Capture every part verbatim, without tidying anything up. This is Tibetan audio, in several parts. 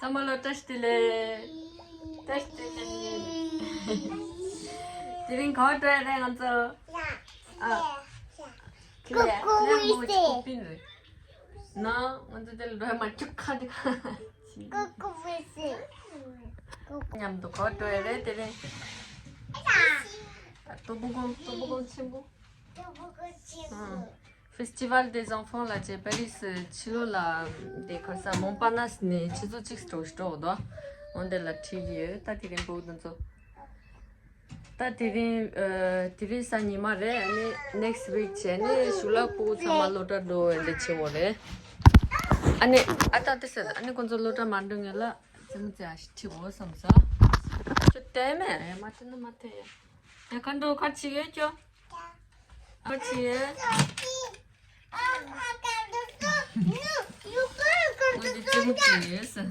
ཚང་མ་ལ་བཀྲ་ཤིས་བདེ་ལེགས། བཀྲ་ཤིས་བདེ་ལེགས། དེ་རིང་ག་པར་འགྲོ་ཡ་རེད་ང་ཚོ། ཨ། ཁྱི་ལས་ཀླད་མོ་ཅིག་ཀོ་པིན་རེད། ན་ང་ཚོ་དེ་ལ་འགྲོ་ཡ་མ་བཅུག་ཁ་དེ་ཁ། མཉམ་དུ་ག་པར་འགྲོ་ཡ་རེད་དེ་རིང་། ཨ། ཏོ་བུ་ཀོང་ཏོ་བུ་ཀོང་ཆེན་པོ། ཨ། Festival des enfants ལ་བྱས་པ་རིས་སུ་ཕྱི་ལོགས་ལ་དེ་ག་ས་མོན་པ་ན་སི་ནས་ཆུ་ཚོད་གཅིག་སྤྲོ་སྤྲོ་འདུག་འོན་ཏེ་ལ་ཁྲིད་ཀྱི་ཡོད། ད་དེ་རིང་བུ་དང་ཚོ། ད་དེ་རིང་ཨ། དེ་རིང་གཟའ་ཉི་མ་རེད། ཨ་ནི་next week བྱས་ནས་ཞུ་ལག་ཕྲུ་གུ་ཚང་མ་སློབ་གྲྭ་འགྲོ་འོན་ཏེ་བྱེད་འོ་རེད། ཨ་ནི་ཨ་ད་དེ་ཟེར། ཨ་ནི་ཁོང་ཚོ་སློབ་གྲྭ་མ་འགྲོ་ངེས་ལ་རྩེད་མོ་རྩེ་ཨ་ཞིག་ཁྲིད་འོ་བསམ་ས། ཁྱོད་བལྟས་མེད་མ་ཁྲིད་ན་མ་ཐེ་ཡ། ཡ་ཁ་འགྲོ་ཁ་ཆེ་ཡོད་ཀྱོ། ཁ་ཆེ་ཡོད། ཁོ་འདི་ཙི་མོ་ཆེ་ཡོད་ས།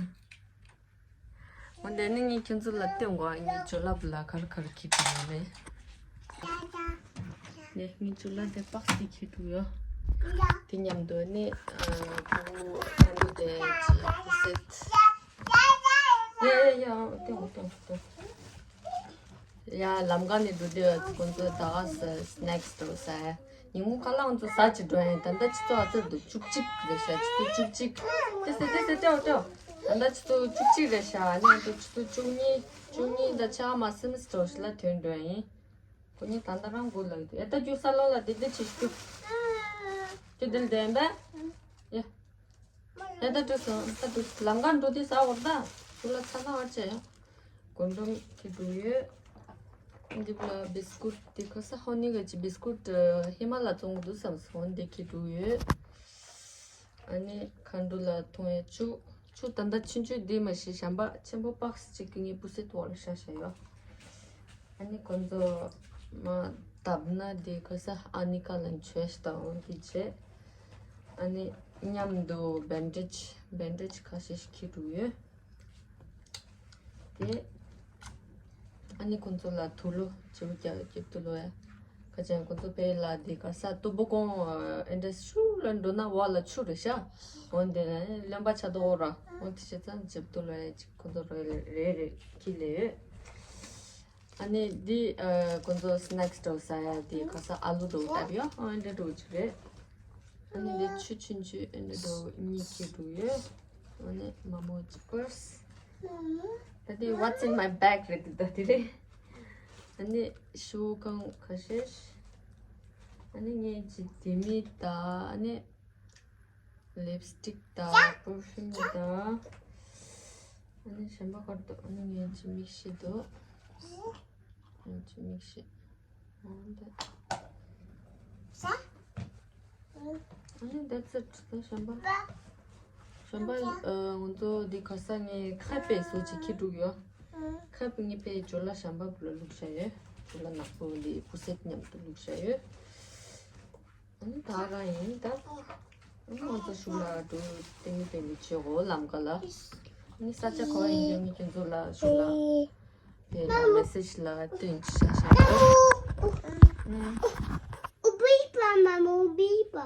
འོན་ཏེ་ནི་ངས་ཁྱོད་ཚོ་ལ་སྟོན་གོ། ངས་ཇོ་ལབ་ལ་གར་གར་ཁྱེར་འགྲོ་ཡོད་རེད། ནས་ངས་ཇོ་ལ་དེ་པགས་དེ་ཁྱེར་འགྲོ་ཡོད། དེ་མཉམ་དུ་ནི་ཨ། ཕྲུ་གུ་ཁ་འདུག་དེ་ཅི་སེད། ཡ་ཡ་ཡ། སྟོན་གོ་སྟོན་གོ་སྟོན་གོ། ཡ། ལམ་ཁ་ནས་འགྲོ་དུས་ཁོང་ཚོ་ད་ག་ས་སི་ནེག་སི་འགྲོ་ས། ཉིན་གུང་ཁ་ལག་ཚོ་ཟ་ཅིག་འགྲོ་ཡིན། ད་ལྟ་ཆུ་ཚོད་ཨ་ཚོད་འདུག་བཅུ་གཅིག་རེད་ཤག་ཆུ་ཚོད་བཅུ་གཅིག་ཏེ་སེ་ཏེ་སེ་ཏེའོ་ཏེའོ། ད་ལྟ་ཆུ་ཚོད་བཅུ་གཅིག་རེད་ཤག་ཨ་ནི་ང་ཚོ་ཆུ་ཚོད་བཅུ་གཉིས་བཅུ་གཉིས་ད་ཆ་མ་སིམ་སི་འགྲོ་ཞིག་ལ་ཐོན་འགྲོ་ཡིན། ཁོ་གཉིས་ད་ལྟ་རང་སྒུག་ལ་ཡོད། ཡ་ད་རྒྱུག་ས་ལོག་ལ་དེ་འདྲ་ཅིག་རྒྱུག་ཁྱོད་འདིར་བསྡད་ཡིན་པས། ཡ། ཡ་ད་འགྲོ་སོང་། ད་འགྲོ་ལམ་ཁ་འགྲོ་དུས་ཟ་བར་ད་ཚུར་ལ་ཚ་ན་བར་བྱས་ཡ། གོན་འགྲོམ་དེ་འགྲོ་ཡོད། འདི་ལ་བིས་ཀུད་དེ་ཁ་ས་ཧོ་ནི་ག་ཅི་བིས་ཀུད་ཧི་མ་ལ་བཙོང་གི་འདུག་བསམ་སོང་། འདི་ཁྱེར་འགྲོ་ཡོད། ཨ་ནི་ཁ་འགྲོ་ལ་འཐུང་ཡ་ཆུ་ཆུ་ད་ལྟ་ཆུང་ཆུང་འདི་མ་ཤི་ཞམ་པ་ཆེན་པོ་པགས་གཅིག་གི་ངའི་པུ་སེ་ཏོ་ལ་ཤ་ཤ་ཡོད། ཨ་ནི་ཁོ་ཚོ་མ་བཏབ་ན་དེ་ཁ་ས་ཨ་ནི་ཀ་ལ་མཆོད་ཤ་དང་འོང་གི་བྱས། ཨ་ནི་མཉམ་དུ་བེན་ཌེ་ཇི་བེན་ཌེ་ཇི་ཁ་ཤས་ཤིག་ཁྱེར་འགྲོ་ཡོད། དེ་ཨ་ནི་ཁོ་ཚོ་ལ་དུག་ལོག་བྱེད་པོ་རྒྱབ་རྒྱབ་དུ་ལོག་ཡ། ཁ་ཅན་ཁོ་ཚོ་བེ་ལ་དེ་ག་ས་ཏོ་པོ་ཀོང་ཨེ་འདྲ་ཤུ་ལ་འགྲོ་ན་བ་ལ་ཆུ་རེད་ཤག་འོན་ཏེ་ན་རློན་པ་ཆ་དོ་ར་འོན་ཏེ་བྱས་ཙང་བྱེད་དུ་ལོག་ཡ་ཅིག་ཁོ་ཚོ་རེ་རེ་རེ་ཁྱེར་ལེ་ཡོད། ཨ་ནི་འདི་ཨ་ཁོ་ཚོ་སི་ནེག་སི་འདྲ་བོ་ཟ་ཡ་དེ་ག་ས་ཨ་ལུ་འདྲ་བོ་བཏབ་ཡོད། ཨ་འདྲ་འདྲ་བོ་ཅིག་རེད། ཨ་ནི་འདི་ཆུ་ཆུང་ཆུང་ཨ་འདྲ་འདྲ་བོ་གཉིས་ཁྱེར་འགྲོ་ཡོད། ཨ་ནི་མ་མོ་ཅིག་པར་སི། ད་དེ་What's in my bag རེད་འདུག་ད་དེ་རེད། ཨ་ནི་ཤོ་གང་ཁ་ཤས། ཨ་ནི་ངས་ཅིག་དེ་མི་ད་ཨ་ནི། ལིབ་སི་ཊིག་དང་པར་ཕིའུམ་དང་། ཨ་ནི་གཞན་པ་ག་རེ་འདུག་ཨ་ནི་ངའི་ཅི་མིག་ཤེལ་འདུག་ཨ་ནི་ཅི་མིག་ཤེལ། ཨ་ནི་ད། ཨ་ནི་that's it ད་གཞན་པ། གཞན་པ་ཨ་ང་ཚོ་འདི་ག་ས་ངའི་ཁ་པའི་བཟོ་ཅིག་ཁྱེར་འགྲོ་གི་ཡོད། ཁ་པའི་ངའི་པའི་ཇོ་ལ་གཞན་པ་བུ་ལ་བླུགས་བྱ་ཡོད། ཇོ་ལ་ནག་པོ་འདི་པུ་སེད་མཉམ་དུ་བླུགས་བྱ་ཡོད། ཨ་ནི་ད་རང་ཡིན་ད། ཨ་ནི་ང་ཚོ་ཤུགས་ལ་འགྲོ་ཏེ་མི་ཏེ་མི་བྱེད་འོ་ལམ་ཀ་ལ། ཨ་ནི་ས་ཆ་ག་བ་ཡིན་ཀྱང་ངས་ཁྱོད་ཚོ་ལ་ཤུགས་ལ་དེ་ལ་མེ་སེ་ཇི་ལ་སྟོན་ཅི་ཤ་ཤ་འགྲོ། Убей, мама, убей, па.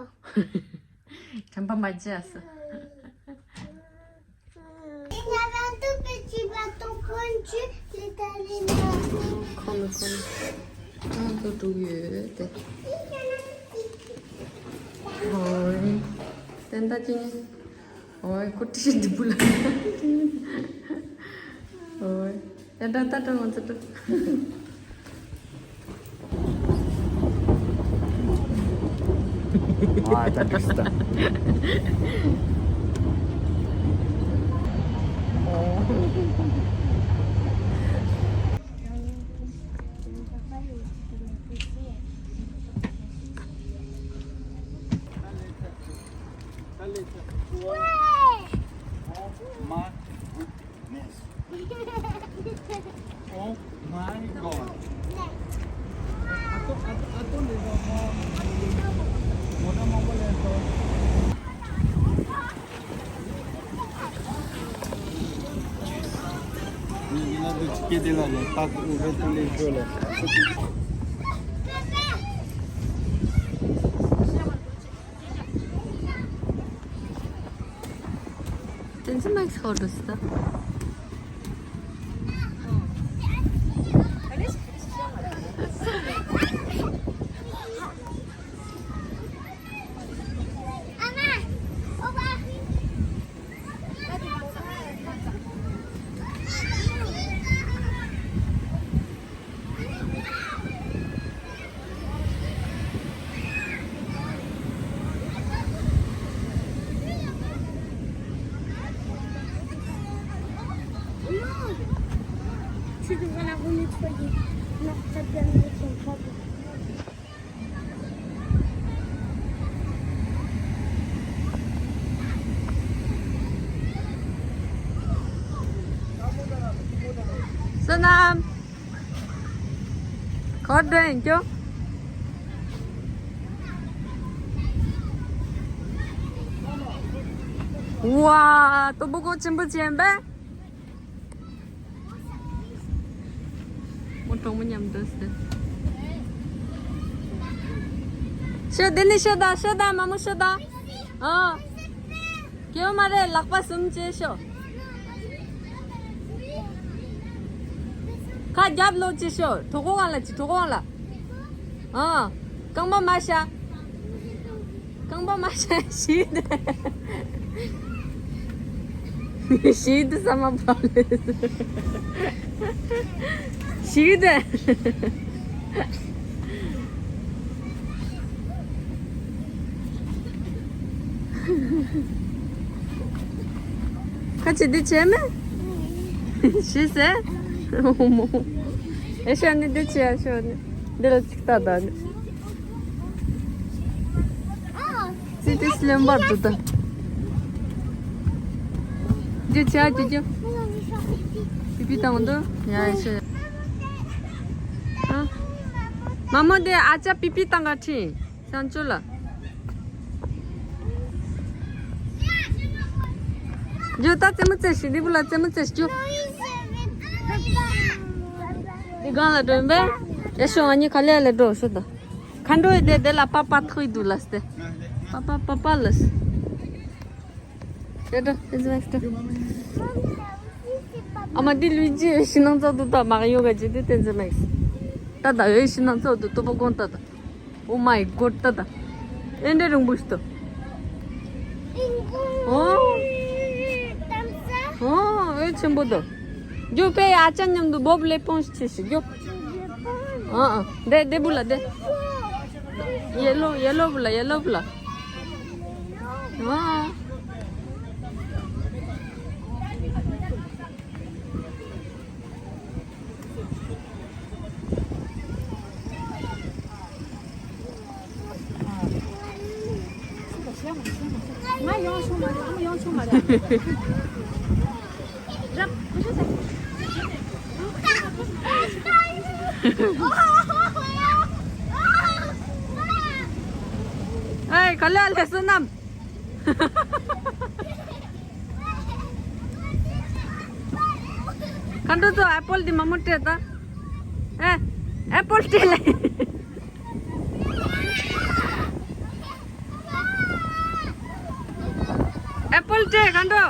དྲན་པ་མ་བརྗེད་ཨ་ས། ཁོམ་ཁོམ། ཨ་ཏོ་འགྲོ་ཡོད་དེ། ཨོའི། ཏན་ཏན་ཅིང་། ཨོའི་ཀུ་ཏི་འདི་བུ་ལ། ཨོའི། ཡ་ད་ད་ད་ང་ཚོ་འགྲོ། ཨ་ད་འགྲིག་སྟ། My goodness. Oh my God. ཏན་ Max orders da. Tu devrais la remettre, soyez. Non, t'as bien mis ton propre. Sonam. གར་འགྲོ་ཡིན་ཀྱོ། ཝ། ཏོ་པོ་ཀོ་ཆེན་པོ་ཆེན་པས། མོ་གྲོགས་མོ་མཉམ་དུ་སྟེ། ཤོ་དེ་ནི་ཤོ་ད་ཤོ་ད་མ་མོ་ཤོ་ད། ཨ། སྐྱེ་བ་མ་རེད། ལག་པ་གསུམ་བྱས་ཤོག་ཁ་རྒྱབ་ལོག་བྱས་ཤོག་གྲོད་ཁོག་སྒང་ལ་བྱས། གྲོད་ཁོག་སྒང་ལ། ཨ། རྐང་པ་མར་བཞག་རྐང་པ་མར་བཞག་ཞིག་དེ། ཞིག་དེ་ས་མ་ཕབ་ལེ། ཞིག་དེ། ཁ་ཆེ་འདི་བྱས་མེད། ཤི་ཟེར། ཨེ་ཤ་ནི་འདི་བྱས་ཨེ་ཤ་ནི། འདི་ལ་ཅིག་ལྟ་ད་ནི། ཙི་ཏི་སི་ལེན་པར་དུ་ད། འདི་བྱས་ཀྱི་ཀྱི། པི་པི་བཏང་འདུག་ཡ་ཨེ་ཤ། ཨ། མ་མོ་འདི་ཨ་ཅག་པི་པི་བཏང་ག་ཁྲིད། སང་ཅོ་ལ། རྒྱུ་ད་རྩེད་མོ་རྩེ་ཞིག་འདི་བུ་ལ་རྩེད་མོ་རྩེ་ཞིག་རྒྱུ། འདི་སྒང་ལ་འགྲོ་ཡིན་པས། ཡ་ཤོ་ང་གཉིས་ག་ལེ་ལེ་འགྲོ་ཤོ་ད། མཁའ་འགྲོ་ཡི་དེ་དེ་ལ་པ་པ་ཐོག་ཡི་འདུག་ལ་སྟེ། པ་པ་པ་པ་ལ་སྟེ། དེ་འགྲོ་དེ་ཚོ་མེད་སྟེ། ཨ་མ་འདི་ལུས་ཀྱི་ཤི་ནང་ཚོགས་འདུག་ད་མ་ག་ཡོ་ག་ཅི་འདི་དེ་ཚོ་མེད། ད་ད་འོས་ཤི་ནང་ཚོགས་འདུག་ཏོ་པོ་དགོང་ད་ད། Oh my god ད་ད། ཨེ་འདྲ་རིང་པོ་ཞིག་ཏུ། ཨོ། ཨོ་ཨེ་ཆེན་པོ་ད། རྒྱུ་པེ་ཨ་ཅག་མཉམ་དུ་བོབ་ལེ་པོང་ཞིག་ཆེ་ཞིག་རྒྱུ། ཨ་ཨ་དེ་དེ་བུ་ལ་དེ། ཡེ་ལོ་ཡེ་ལོ་བུ་ལ་ཡེ་ལོ་བུ་ལ། ཨ། ང་ཡོང་ཆུང་མ་རེད། ཨ་མ་ཡོང་ཆུང་མ་རེད། རབ་ཁུ་ཤུ་ཟ། ཨེ་ག་ལེ་ལེ་བསོད་ནམས། མཁའ་འགྲོ་ཚོ་ཨེ་པོལ་འདི་མ་མོ་སྤྲད་ད། ཨེ། ཨེ་པོལ་སྤྲད་ལེ། ཨེ་པོལ་སྤྲད་མཁའ་འགྲོ།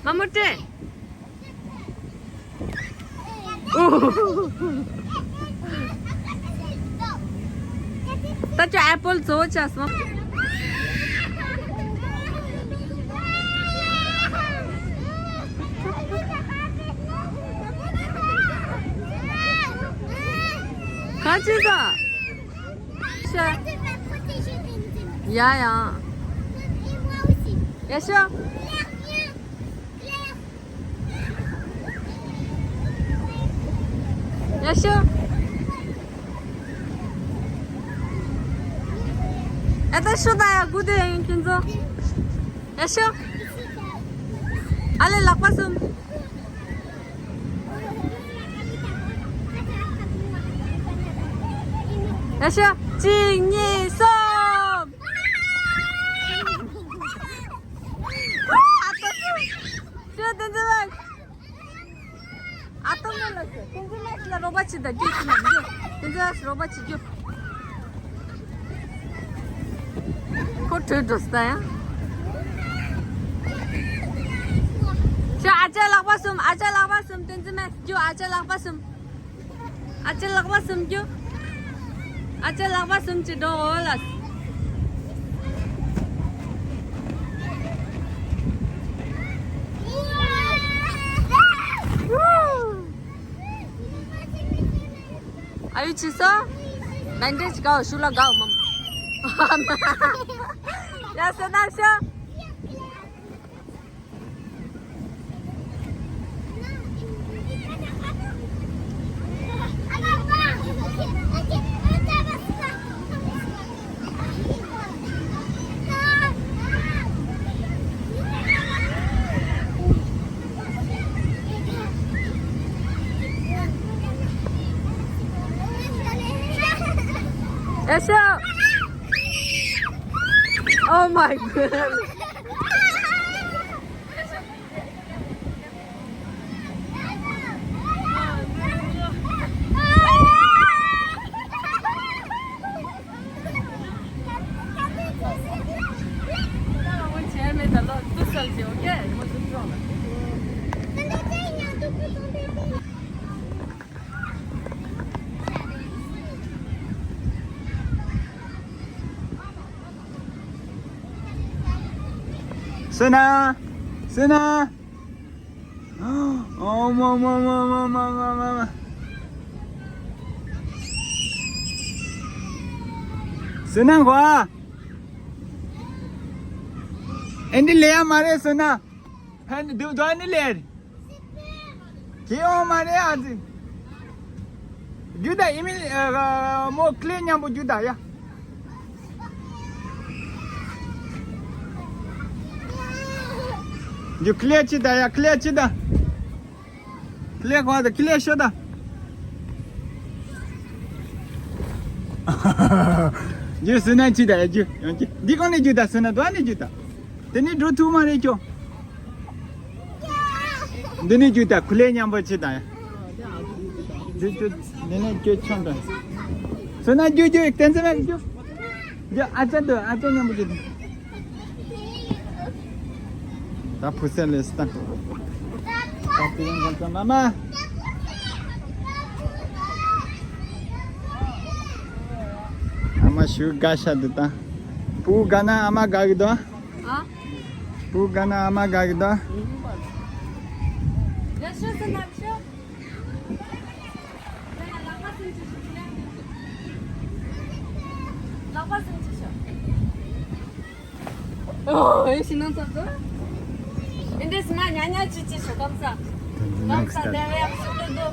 མ་མོ་སྤྲད། ད་ཅི་ཨེ་པོལ་གཙོ་བོ་ཆགས་སོང་། ག་ཅི་ཟ། ཤ། ཡ་ཡ། ཡ་ཤ། ཡ་ཤོ། ཨེ་ད་ཤོ་ད་ཡ་གུ་དེ་ཡིན་ཁྱེད་ཚོ། ཡ་ཤོ། ཨ་ལེ་ལག་པ་གསུམ། ཡ་ཤོ། གཅིག་གཉིས་གསུམ། ཨ་ཏོ་གསུམ། ཤོ་དེ་ཚོ་བ། ཨ་ཏོ་མོ་ལ་ཟེར། ཏེན་ཙི་མེག་སི་ལ་རོགས་པ་བྱེད་དང་རྒྱུ་ཞིག་ལ་མི་རྒྱུ། ཏེན་ཙི་མེག་སི་རོགས་པ་བྱེད་རྒྱུ། ཁོ་བྲོས་འགྲོ་སྟ་ཡང་། རྒྱུ་ཨ་ཅེ་ལག་པ་གསུམ། ཨ་ཅེ་ལག་པ་གསུམ། བསྟན་འཛིན་མས་རྒྱུ་ཨ་ཅེ་ལག་པ་གསུམ། ཨ་ཅེ་ལག་པ་གསུམ་རྒྱུ། ཨ་ཅེ་ལག་པ་གསུམ་གྱི་འགྲོ་འོ་ལ། ཨ་ཡུ་ཆི་སོ། མན་ཌེ་ཇི་གའོ་ཤུ་ལ་གའོ་མམ། ཡ་སོ་ན་ཤོ། Yes, sir. Oh my god. སོན་ན། སོན་ན། ཨོ་མ་མ། སོན་ན་གོ། ཨེ་འདི་ལེ་ཡ་མ་རེད་སོན་ན། ཧན་དུ་དོ་ནི་ལེར། ཁྱེད་འོང་མ་རེད་ཨ་ཙི། རྒྱུ་ད་ཨི་མིལ་མོ་ཀླེ་མཉམ་པོ་རྒྱུ་ད་ཡ། རྒྱུ་ཀླེ་ཅི་ད་ཡ་ཀླེ་ཅི་ད། ཀླེ་གོ་ད་ཀླེ་ཤོ་ད། རྒྱུ་སུ་ན་ཅི་ད་ཡ་རྒྱུ་ཡང་ཅི་འདི་གོང་ནས་རྒྱུ་ད་སུ་ན་དོ་ནས་རྒྱུ་ད། དེ་ནས་འགྲོ་ཐུབ་མ་རེད་ཁྱོ། འདི་ནས་རྒྱུ་ད་ཁུ་ལེ་མཉམ་པོ་ཅི་ད་ཡ། རྒྱུ་རྒྱུ་འདི་ནས་རྒྱུ་ཆོན་ད། སོ་ན་རྒྱུ་རྒྱུ་བསྟན་འཛིན་མ་རྒྱུ། རྒྱུ་ཨ་ཅག་འདུག་ཨ་ཅག་མཉམ་པོ་རྒྱུ་ད། ད་བུ་སེ་ལེ་སི་ད། ད་དེ་རིང་ཁོང་ཚོ་མ་མ། ཨ་མ་ཞུ་དགའ་ཤ་འདུག་ད། བུ་དགའ་ན་ཨ་མ་དགའ་གི་འདུག་ཨ། བུ་དགའ་ན་ཨ་མ་དགའ་གི་འདུག་ཨ། ཡ་ཤོ་སེ་ན་ཤོ། ལག་པ་སེམས་ཅི་ཤོ། ཨོ་ཨེ་ཤི་ནང་ཚོགས་ཚོ། ཨིན་དྲེས་ང་ཉ་ཉ་ཅི་ཅི་ཤོ་ཀམ་ས། ཀམ་ས་དེ་བས་ཡག་ཤོ་ཏོ་ཏོ།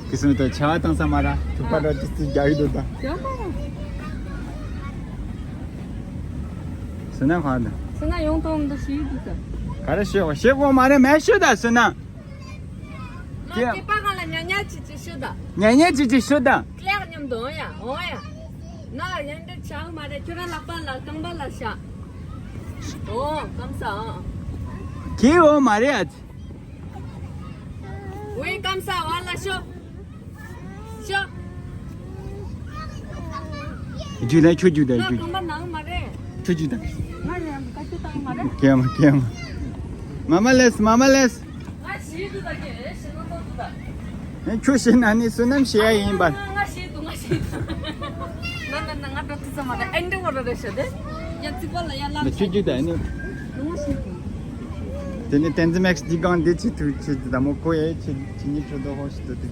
ཁི་སུ་ཏོ་ཆ་བ་བཏང་ས་མ་ར་ཐུག་པ་ར་ཏི་ཏི་རྒྱ་ཡི་དོ་ད། ཡ་མ་ར། སུ་ན་ཁ་ད། སུ་ན་ཡོང་ཐོང་འདི་ཤི་དུ་ད། ག་རེ་ཤི་བ་ཤི་གོ་མ་རེ་མེ་ཤི་ད་སུ་ན། ང་སྐྱེས་པ་གང་ལ་ཉ་ཉ་ཅི་ཅི་ཤོད་ད། ཉ་ཉ་ཅི་ཅི་ཤོད་ད། ཀླད་མཉམ་དུ་འོང་ཡ་འོང་ཡ། ང་ཡན་འདྲི་ཆགས་མ་རེད་ཁྱོད་རང་ལག་པ་ལ་རྐང་པ་ལ་བཞག་འོང་སྐམ་ས་ཨང་། ཁྱེད་འོང་མ་རེད་ཨ། ཝེ་སྐམ་ས་བ་ལ་ཤོ། ཤོ། རྒྱུ་ན་ཁྱོད་རྒྱུ་ད་ང་རྒྱུ། རྐང་པ་ནང་མ་རེད། ཁྱོད་རྒྱུ་ད། ང་ཡང་བཀའ་ཁྱོད་བཏང་མ་རེད། ཀྱེ་མ་ཀྱེ་མ། མ་མ་ལེས་མ་མ་ལེས། ང་ཞིག་ཏུ་ད་ཀྱེ་ཞེ་ན་ཏོ་ཏུ་ད། ཨེ་ཁྱོད་ཞེ་ན་ནི་བསོད་ནམས་ཞེ་ཡ་ཡིན་པ། ང་ང་ཞིག་ཏུ་ང་ཞིག་ཏུ། ན་ན་ན་ང་ཏོ་ཏུ་ས་མ་ད་ཨེ་འདྲ་བ་ར་རེ་ཤ་དེ། ཡ་ཙི་པ་ལ་ཡ་ལ། ཁྱོད་རྒྱུ་ད་ནི། ང་ཞིག་ཏུ། དེ་ནི་བསྟན་འཛིན་མེག་སི་འདི་གང་འདི་ཅི་ཐུག་ཅི་ད་མོ་ཀོ་ཡ་ཅི་ཅི་ཉི་ཁྲི་དོ་ཧོ་ཤི་དོ་དེ།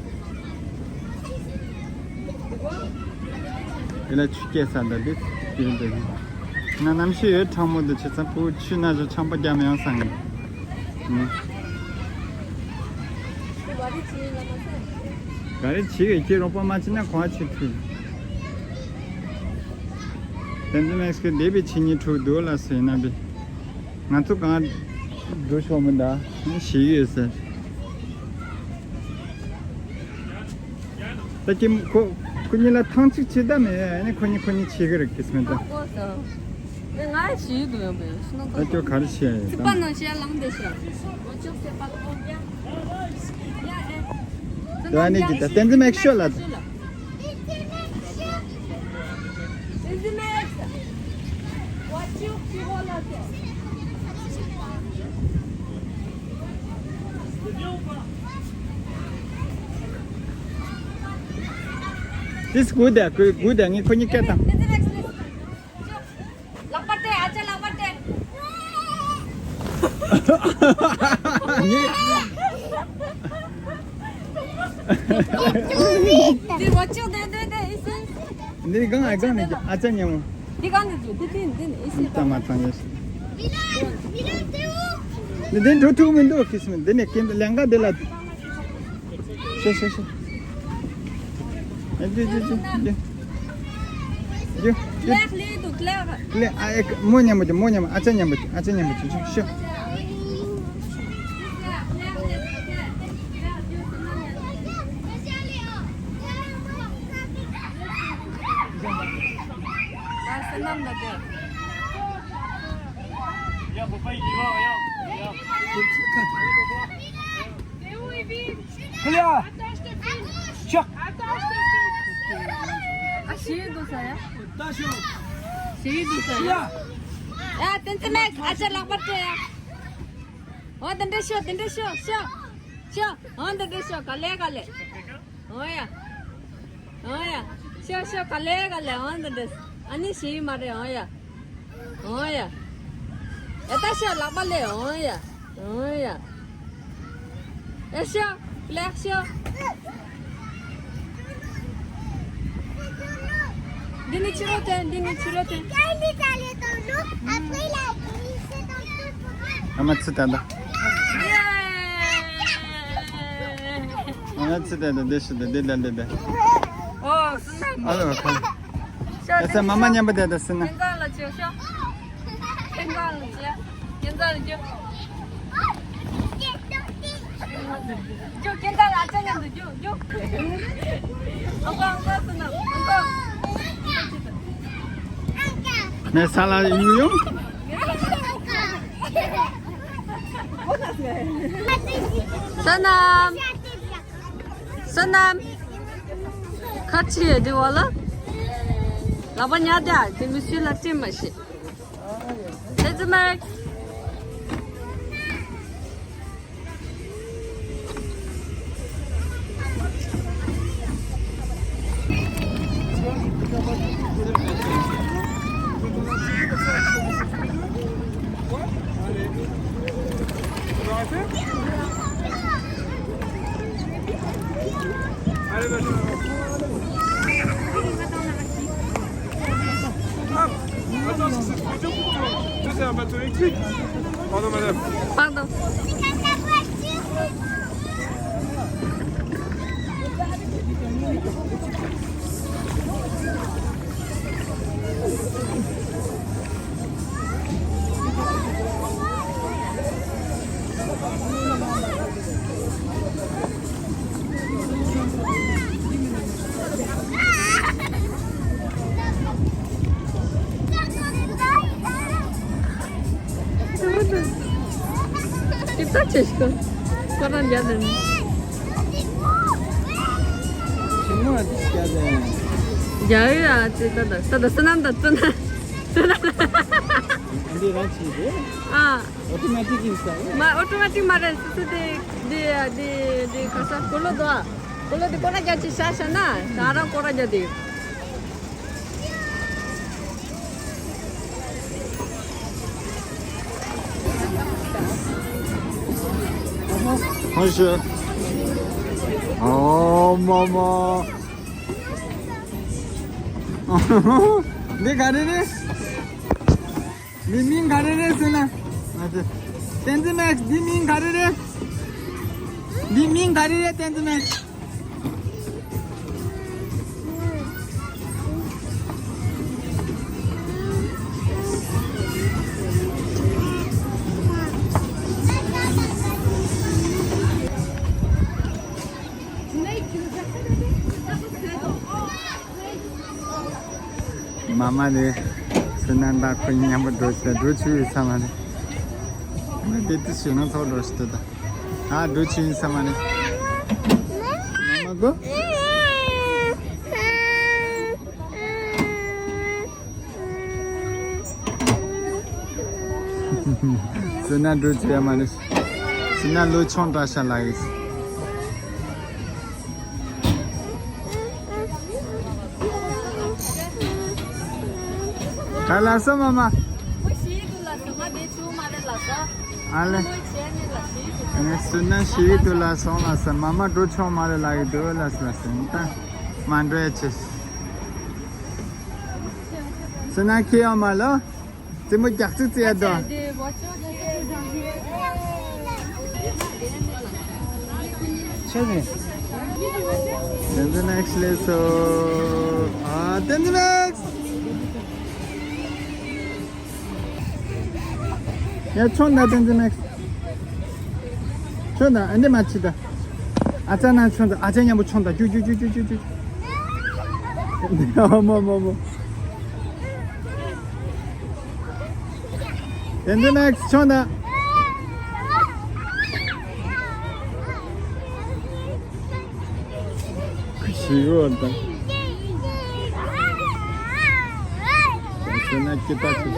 དེ་ལ་ཆུ་སྐྱེས་ས་འདི་འདི་དེ་འདི། ང་གནམ་གཤིས་ཡོད་གྲང་མོ་འདི་བྱེད་ཙང་བུ་ཆུ་ན་བཞིན་ཆང་པ་རྒྱག་མི་ཡོང་སང་ངས། ག་རེ་བྱེད་ཀྱི་རོགས་པ་མ་བྱེད་ན་གོ་བ་ཆེ་ཐུབ། བསྟན་འཛིན་མེག་སི་ཁི་འདི་བི་ཆི་ཉི་ཁྲུ་འདུག་ལ་ཟེར་ན་བི། ང་ཚོ་གང་འགྲོ་ཆོག་མི་འདའ་ཞིག་ཡོད་ཟེར། ད་ཀྱི་ཁོ་ཁོ་གཉིས་ལ་ཐང་ཅིག་ཆེ་ད་མེད་ཨ་ནི་ཁོ་གཉིས་ཁོ་གཉིས་ཆེ་གི་རེད་ཀྱི་སྨན་ད། ང་ཞིག་ཏུ་ཡོང་པས་ཤི་ན་ད་ཁྱོད་ག་རེ་བྱས་ཡོད་ཚིག་པ་ནང་བཤད་ལང་དེ་ཤ། འོ་ཅོག་སེ་པ་ཀོ་ཀྱ། ཡ་ཨེ། ད་ནི་ཀྱི་ད་བསྟན་འཛིན་མེག་ཤོ་ལ་ད། བསྟན་འཛིན་མེག་སི། What you people are there? This good, good, ངས་ཁོ་གཉིས་སྐད་བཏང་། ལག་པ་སྟེ། ཨ་ཅག་ལག་པ་སྟེ། ངས། འདི་ཝ་ཅོ་དེ་དེ་དེ་ཨི་སི། འདི་གང་ཨ་གང་ནས་ཨ་ཅག་ཉལ་མོ། འདི་གང་ནས་འདི་འདི་འདི་ནས་ཨི་སི། ད་མ་ཐང་ཡོད། འདི་འདི་འགྲོ་ཐུབ་མི་འདུག་ཁི་སི་མི་འདི་ནས་ཀིན་ལན་ཀ་འདི་ལ། ཤོ་ཤོ་ཤོ། ཨེ་ཇུ་ཇུ་ཇུ་ཇུ། ཇུ་ཇུ། ལེགས་ལེགས་འདུག་ལེགས། ལེགས། ཨ་ཨེ་མོ་མཉམ་པོ་ཇུ། མོ་མཉམ་པོ་ཨ་ཅག་མཉམ་པོ་ཇུ། ཨ་ཅག་མཉམ་པོ་ཇུ། ཤོ་ཤོ། ད་སེམས་ནང་ལ་དེ། Attends, je te filme. Attends, je te filme. ཨ་ཤེས་འདུག་ས་ཡ། ཤེས་འདུག་ས་ཡ། ཡ་བསྟན་འཛིན་མེག་ཨ་ཅག་ལག་པ་སྤྲད་ཡ། འོ་དེ་འདྲ་ཤོག་དེ་འདྲ་ཤོག་ཤོག་ཤོག་འོ་དེ་འདྲ་ཤོག་ག་ལེ་ག་ལེ། འོ་ཡ། འོ་ཡ། ཤོག་ཤོག་ག་ལེ་ག་ལེ། འོ་དེ་འདྲ། ཨ་ནི་ཤེས་མ་རེད། འོ་ཡ། འོ་ཡ། ཨེ་ད་ཤོག་ལག་པ་ལེ། འོ་ཡ། འོ་ཡ། ཨེ་ཤོག་ལེགས་ཤོག་འདི་ནི་ཕྱི་རོལ་དེ། འདི་ནི་ཕྱི་རོལ་དེ། ཨ་མ་ཚི་ད་ད། ཨ་མ་ཚི་ད་ད། འདི་ཤི་ད། འདི་ད་འདི་ད། ཨོ་སི་ནམ། ཨ་ལོ་ཁ། ཨ་ས་མ་མ་མཉམ་པོ་དེ་དེ་སི་ན། ཁྱེད་ཚང་ལ་ཅིག་ཤོག་ཁྱེད་ཚང་ལ་ཅིག་ཁྱེད་ཚང་ལ་ཅིག་རྒྱུགས། ཁྱེད་ཚང་ལ་ཨ་ཅག་མཉམ་དུ་རྒྱུགས་རྒྱུགས། ཨང་ཀོ་ཨང་ཀོ་སི་ན་ཨང་ཀོ། ངས་ས་ལ་ཡོང་ཡོང་། བསོད་ནམས། བསོད་ནམས། ཁ་ཆེ་ཡོད་དེ་བ་ལ། ལག་པ་ཉར་དེ་ཨ་དེ་མི་སུས་ལ་སྤྲད་མ་ཤེས། བསྟན་འཛིན་མེག Allez, vas-y. Ah, attends, c'est trop dur pour toi. Ça, c'est un bateau électrique. Pardon, madame. Pardon. ཅི་ལྟར་བྱེད་ཤི་ཁོ་རང་རྒྱ་དང་། ཞིང་མ་རྒྱ་དང་། རྒྱ་ཡོད་ཨ་ཙི་ད་ད་ད་ད་བསོད་ནམས་ད་བསོད་ནམས་བསོད་ནམས། འདི་རང་བྱེད་དེ། ཨ། ཨོ་ཏོ་མ་ཏིག་ཡིན་ས། མ་ཨོ་ཏོ་མ་ཏིག་མ་རེད། སུ་སུ་དེ་དེ་དེ་དེ་ག་ས་གོ་ལོ་དོ་ཨ། གོ་ལོ་དེ་སྐོར་ར་རྒྱ་ཅིག་ཤ་ཤ་ན་ད་རང་སྐོར་ར་རྒྱ་དེ། ཨོ་མ་མ། འདི་ག་རེ་རེད། འདི་མིང་ག་རེ་རེད་ཟེར་ན། བསྟན་འཛིན་མེག་འདི་མིང་ག་རེ་རེད། འདི་མིང་ག་རེ་རེད་བསྟན་འཛིན་མེག་མ་མ་ནི་སུ་ནན་ད་ཁོ་མཉམ་པོ་འགྲོ་ཤི་ད་འགྲོ་ཆུ་ཡི་ས་མ་ནི། ང་དེ་དུ་ཞུ་ན་ཚོགས་འགྲོ་ཤི་ད། ཨ་འགྲོ་ཆུ་ཡི་ས་མ་ནི། མ་མ་གོ། སུ་ན་འགྲོ་ཆུ་ཡ་མ་ནི། སུ་ན་ལོ་ཆུང་དྲག་ཤ་ལ་ཡིས། ག་ལ་སོ་མ་མ། ཁོ་ཤི་དུ་ལ་སོ་མ་དེ་ཆུ་མ་རེད་ལ་སོ། ཨ་ལེ། ཁོ་ཆེ་ནི་ལ་ཤི་དུ། ངས་སུ་ན་ཤི་དུ་ལ་སོང་ལ་སོ་མ་མ་འགྲོ་ཆོག་མ་རེད་ལ་གི་དུ་ལ་སོ་ལ་སོ་ད་མ་འགྲོ་ཡ་ཆེ། སུ་ན་ཁི་ཡོ་མ་ལོ། རྩེད་མོ་རྒྱག་ཚིག་རྩེ་ཡ་དོ། ཆེ་ནི། ཏན་ཏན་མེག་སི་ལེ་སོ། ཨ་ཏན་ཏན་མེག་སི། ཡ་ཆོང་ད་ཏན་ཏན་མེག་སི། ཆོང་ད་ཨ་འདི་མ་ཆི་ད། ཨ་ཅག་ན་ཆོང་ད་ཨ་ཅག་མཉམ་པོ་ཆོང་ད་ཅུ་ཅུ་ཅུ། ཨ་མོ་མོ་མོ། ཏན་ཏན་མེག་སི་ཆོང་ད། ཞི་རོ་དང་། ཁྱེད་ན་ཀི་ཏ་ཆུ།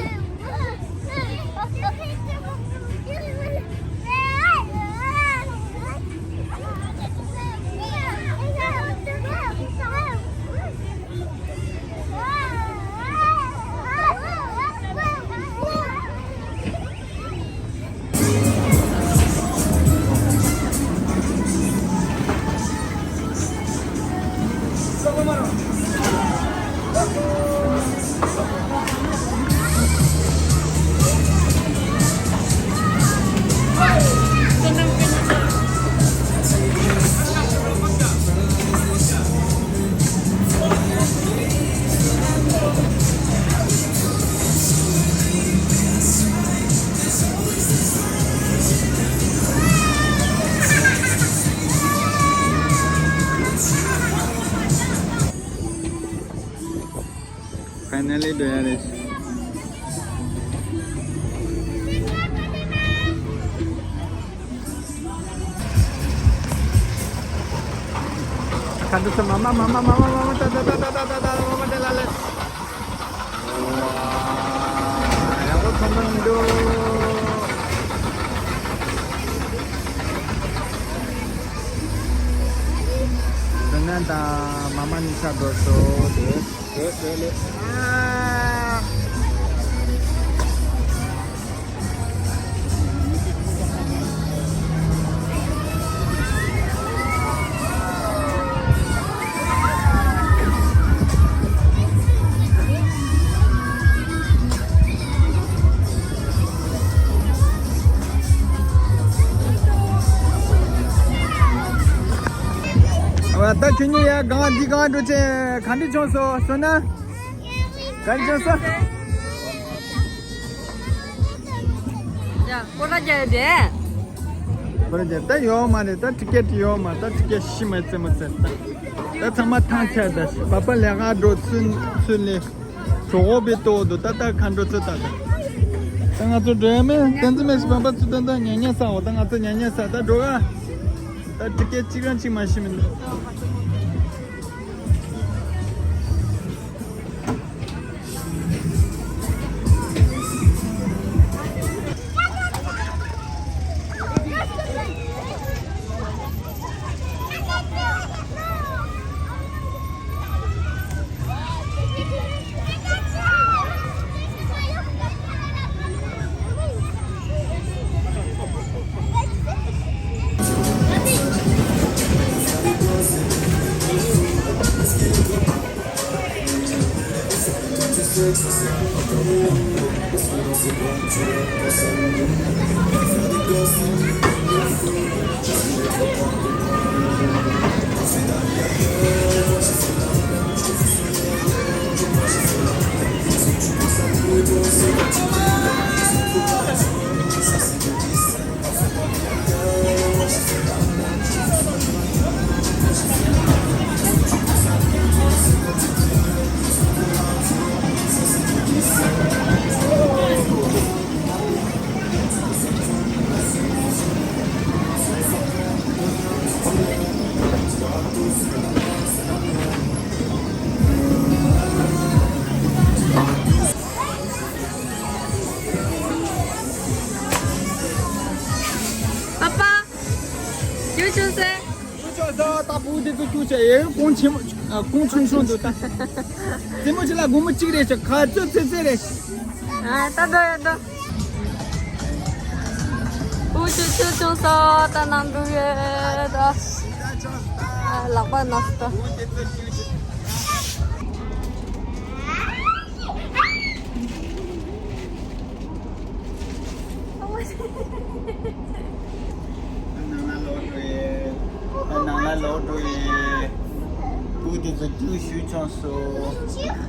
ཕའི་ནལ་ལི་འགྲོ་ཡ་རེད། ཁ་འདུག་སེ་མ་མ་མ་མ་མ་མ་མ་ཏ་ཏ་ཏ་ཏ་ཏ་ཏ་ཏ་མ་མ་ཏེ་ལ་ལེ། ཡག་པོ་ཐོན་པ་མི་འདུག་དེ་ནས་ད་མ་མ་ཉི་ཤ་འགྲོ་སོ་དེ། ད་ཁྱོད་གཉིས་ཡ་གང་འདི་གང་འགྲོ་ཆེ་ག་འདྲི་བྱུང་སོང་སོང་ན། ག་འདྲི་བྱུང་སོང་། ཡ་ཀོ་ལ་རྒྱ་ཡོད་དེ། ཁོ་རང་ཅག་ད་ཡོད་མ་རེད། ད་ཊི་ཀེ་ཊི་ཡོད་མ། ད་ཊི་ཀེ་ཊི་ཤི་མ་རྩེ་མ་རྩེ། ད་ཚང་མ་ཐང་ཆད་ད་ཤི་པ་པ་ལས་ཀ་འགྲོ་ཚུན་ཚུན་ལས་གྲོགས་པོ་པའི་ལྟོ་འདུག་ད་ད་ག་འགྲོ་ཚུལ་ད་ད། ད་ང་ཚོ་འགྲོ་ཡ་མེད། ཏན་ཏན་མེད་ཤི་པ་པ་ཚུ་ད་ད་ཉལ་ཉལ་ས་འོ། ད་ང་ཚོ་ཉལ་ཉལ་ས་ད་འགྲོ་ག་ད་ཊི་ཀེ་ཊི་གཅིག་རང་གཅིག་མ་ཤི་མི་འདུག་པ་པ། ཡུ་ཆུ་སེ། ཡུ་ཆུ་སེ་ད་བུ་དེ་ཚོ་ཁྱུ་ཆེ་ཡེ་གོང་ཆེན་མོ། ཨ། གོང་ཆུང་ཆུང་འདུག་ད། རྩེད་མོ་ཆེ་ལ་སྒོར་མོ་གཅིག་རེད་ཤག་ཁ་ཚོད་ཚེ་ཚེ་རེད། ཨ། ད་འགྲོ་ཡ་འགྲོ། འུ་ཆོ་ཆུང་ཆུང་ས་ད་ནང་འགྲོ་ཡོད་ད། ཨ། ལག་པ་ན་སོང་ད། ནང་ལ་ལོག་འགྲོ་ཡེ། ནང་ལ་ལོག་འགྲོ་ཡེ། སྤུ་དེ་ཚོ་རྒྱུགས་ཞུ་བྱུང་སོང་།